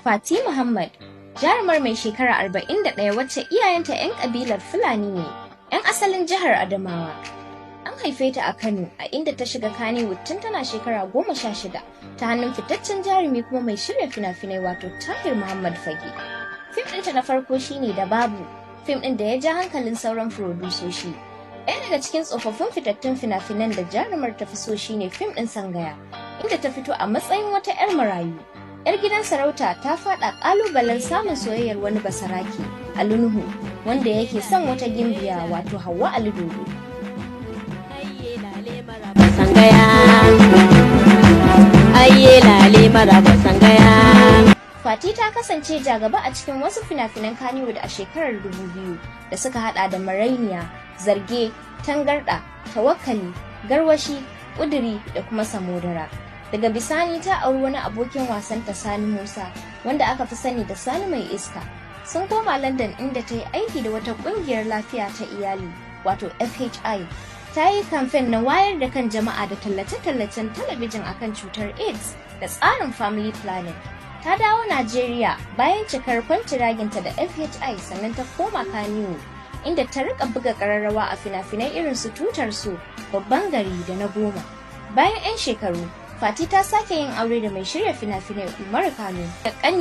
Fati Muhammad, jarumar mai shekara 41 wacce iyayenta 'yan kabilar Fulani ne, 'yan asalin jihar Adamawa. An haife ta a Kano, a inda ta shiga Kannywood tun tana shekara 16 ta hannun fitaccen jarumi kuma mai shirya fina-finai, wato Tahir Muhammad Fage. Fim ɗinta na farko shine Da Babu, fim ɗin da ya ja hankalin sauran furodusoshi. Ɗaya daga cikin tsofaffin fitattun fina-finan da jarumar ta fi so shine fim ɗin Sangaya, inda ta fito a matsayin wata 'yar marayu. 'Yar gidan sarauta ta faɗa ƙalubalen samun soyayyar wani basarake, Ali Nuhu, wanda yake son wata gimbiya, wato Hauwa Ali Dodo. Sangaya, ayye lale maraba sangaya. Fati ta kasance jagaba a cikin wasu fina-finan Kannywood a shekarar 2000 da suka hada da Marainiya, Zarge, Tangarda, Tawakkali, Garwashi, Kuduri da kuma Samodara. Daga bisani ta auri wani abokin wasanta, Sani Musa, wanda aka fi sani da Sani Mai Iska. Sun koma London, inda ta yi aiki da wata kungiyar lafiya ta iyali, wato FHI. Ta yi kamfen na wayar da kan jama'a da tallace-tallacen talabijin akan cutar AIDS da tsarin family planning. Ta dawo Najeriya bayan cikar kwantiraginta da FHI, sannan ta koma Kannywood, inda ta rika buga kararrawa a fina-finai irin su Tutar Su, Babban Gari da Na Goma. Bayan 'yan shekaru, Fati ta sake yin aure da mai shirya fina-finai Umaru Kano da ƙani